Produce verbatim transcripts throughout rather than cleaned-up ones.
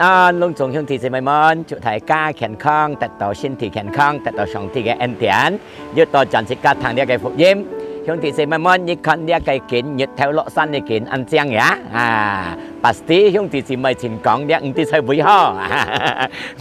啊，攏總兄弟姊妹們，祝大家健康，得到身體健康，得到上帝个恩典，又到轉自家聽這个福音。兄弟姊妹們，你看這个景，日頭落山个景，恁靚呀？啊，pasti兄弟姊妹盡講，這毋知在位吼，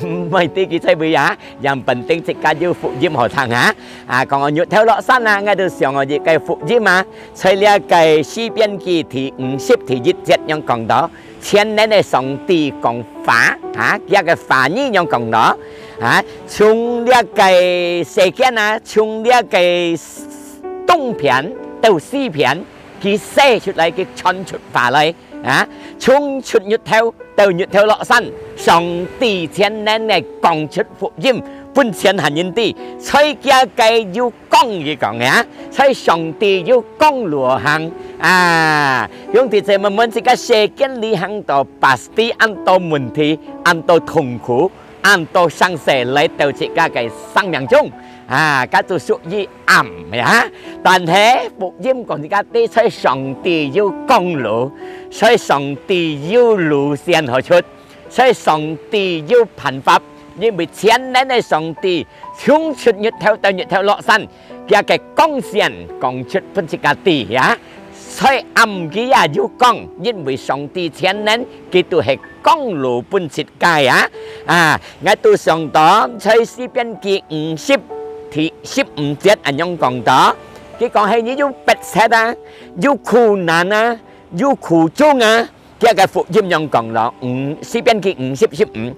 毋知佢在位啊，yang penting自家有福音好聽啊。啊，講到日頭落山啊，𠊎就想到一个福音啊，在這个詩篇記第五十第一節樣講到， 全能个上帝講話，啊，佢个話語樣講咯，啊，從這个世間啊，從這个東片到西片，佢寫出來，佢傳出話來，啊，從出日頭到日頭落山，上帝全能个講出福音，分全下人知，在佢个有講佢講呀，在上帝有講路行啊。兄弟姊妹們，自家世間裡行到pasti恁多問題，恁多痛苦，恁多生死來到自家个生命中啊，該就屬於暗呀。但係福音講自家知，在上帝有講路，在上帝有路線好出。 所以上帝有辦法，因為全能个上帝，從出日頭到日頭落山，佢个光線光出分自家知呀。所以暗佢也有光，因為上帝全能，佢都係光路分自家呀。啊，𠊎都想到在詩篇記五十第十五節恁樣講到，佢講係你有迫切啊，有苦難啊，有苦衷啊， 佢个福音樣講咯，五，詩篇記五十十五，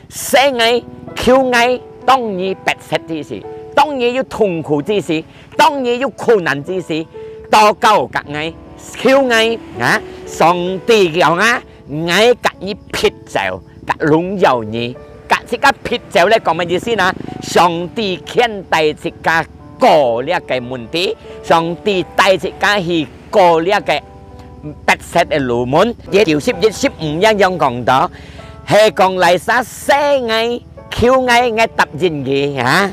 寫𠊎、求𠊎，當你迫切之時，當你有痛苦之時，當你有困難之時，禱告佮𠊎，求𠊎啊，上帝講啊，𠊎佮你撇走，佮榮耀你，佮自家撇走咧，講麼意思呢？上帝牽帶自家過這个問題，上帝帶自家去過這个 迫切个路門。第九十一十五樣樣講到，係講哪儕寫𠊎、求𠊎，𠊎答應佢啊。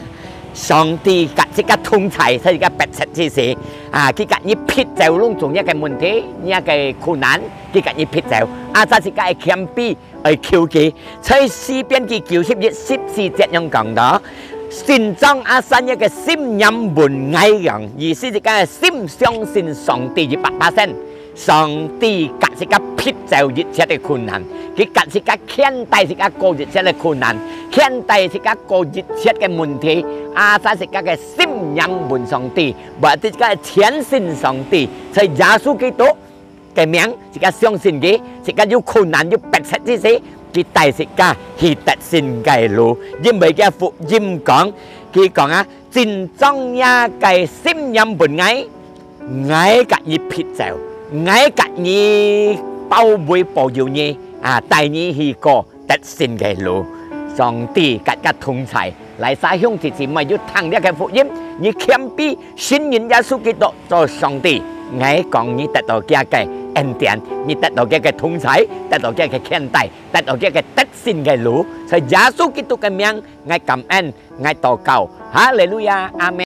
上帝佮自家同在，在自家迫切之時啊，佢佮你撇走攏總一个問題，一个困難，佢佮你撇走。啊，在自家个謙卑，愛求佢。在詩篇記九十一十四節樣講到，神掌阿山一个心念問𠊎樣，意思自家个心相信上帝一百巴仙。 上帝佮自家撇走一切个困難，佢佮自家牽帶自家過一切个困難，牽帶自家過一切个問題，啊，在自家个心仰望上帝，或者自家个全心上帝，在耶穌基督个名，自家相信佢，自家有困難有迫切之時，佢帶自家去得勝个路，因為佢福音講，佢講啊，真正也个心仰望𠊎。 𠊎佮你撇走，𠊎佮你包圍保佑你，啊，帶你去過得勝个路。上帝佮自家同在，哪儕兄弟姊妹有聽這个福音，你謙卑信認耶穌基督做上帝，𠊎講你得到佢个恩典，你得到佢个同在，得到佢个牽帶，得到佢个得勝个路。在耶穌基督个名，𠊎感恩，𠊎禱告，哈利路亞，阿們。